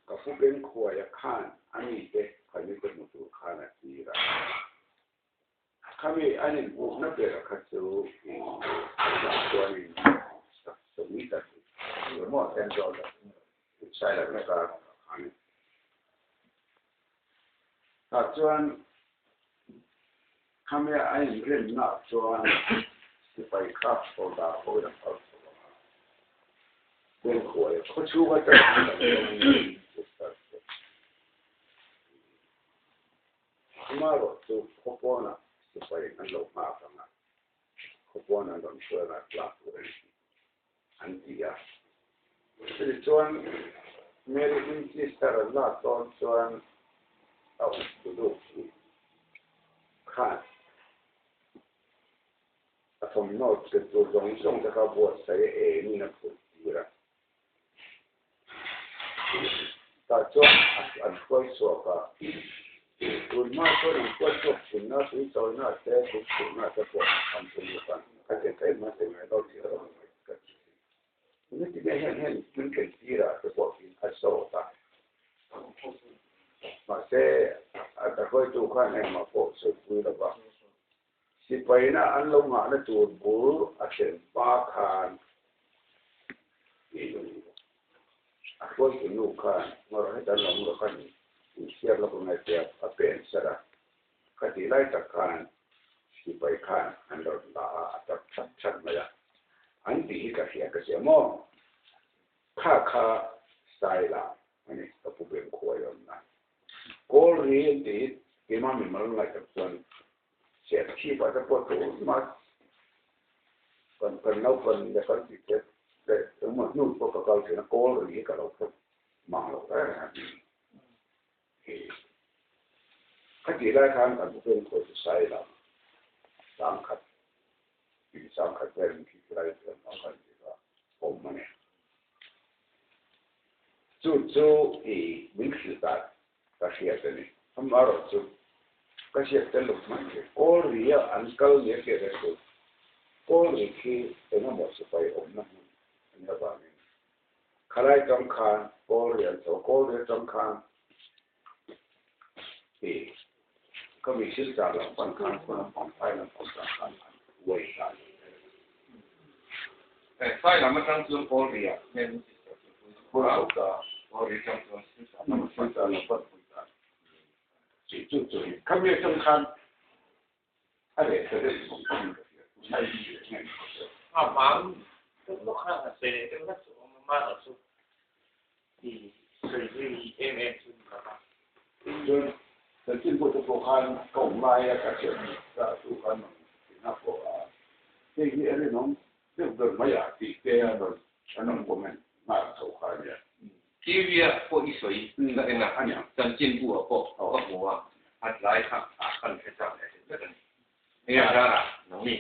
Ka pu Bengkhuaia khan a mite khamite hmu tur khan a tir a. Khami an inhmuhna ber kha chu tunah chuanin sawmi tak maw Thenzawl Sailakna kar khan tah chuan khami an inrinnaah chuan sipai kha sawrkar hoin a kal chho ang a, Bengkhuaia khawchhung atangin kan zawngin Amaherawh chu khawpawnah sipai an lo nghak ang a, khawpawn an rawn hruai ang a, tlak tur a ni tih an ti a. Chutichuan chuan Mary Winchester an lak dawn chuan a up tuluk hi khan a thawmhnaw ken tur zawng zawng te kha buatsaih a engin a phurh tir a. Tah chuan an hruai chhuak a, tun hma chuan an hruai chhuak thinna tui chawina te, tui chhunna te pawh an tum lawk a, a ti thei mai thei mai lo tih erawh mai ka ti thin. Nitin hian heng min ken tirah te pawh hian a zawt a, mahse a hruaitu khan engmah pawh sawipui lo va, Sipaina an lo nghahna tur bul a thlen hma khan a hruaitu nu khan ngawrh heta an lo ngawrh khan inchhiar lawk angai tia a pen sar a, khatih lai tak khan sipai khan an rawn la a, a tap chat chat mai a, an tih hi ka hria ka sia maw? Kha kha style ah a ni ka pu Bengkhuai awmna. Kawl ri an tih hi keimah mimal ngaihtak chuan Chhiat chhip ah te pawh tur mah kan kan naupan leh kan tih te leh engemaw hnu pawh ka kal thin a, kawl ri hi ka lo hre mang lo reng a ni. Khatih lai khan kan pu Bengkhuai chu Sailam sangkhat tih sangkhat vel in khi lai chuan a kan tih kha awm a ni. Chu chu i min hrilh dan ka hriat a ni. Amaherawhchu ka hriat tel lo hman hi kawl ria an kal nia hriat a chu kawl ri khi engemaw sipai awmna hmun a nih avangin khalai tang khan kawl ri an chho a, kawl ri atang khan i ka mi silchar lam pan khan khaw lampang phai lampang tang khan an huai ta a ni. Phai lam atang chuan kawl ri ah hian Kawl ri atang chuan silchar lam pan pui ta a ni. Chu chu khami atang khan a reh ta deuh vang vangin ka hria. Tunlai hi reh nge ni ka hria. A hmang deuh lawk khan a sawi leh deuh hlek chu awm a, mahni chu i sawi zui em em chu ni lo va. Chuan chanchinbu te pawh khan ka awm lai a ka hriat ta chu khan rawn tina pawh a, hei hi a rinawm deuh ber mai a tih te a rawn an rawn comment nghal chho kha a nia. TV ah pawh i sawi ka en a, chanchinbu ah pawh ka hmu a, a tlai kha a kan hre chak leh hret vek a ni. Enge a zara nangni?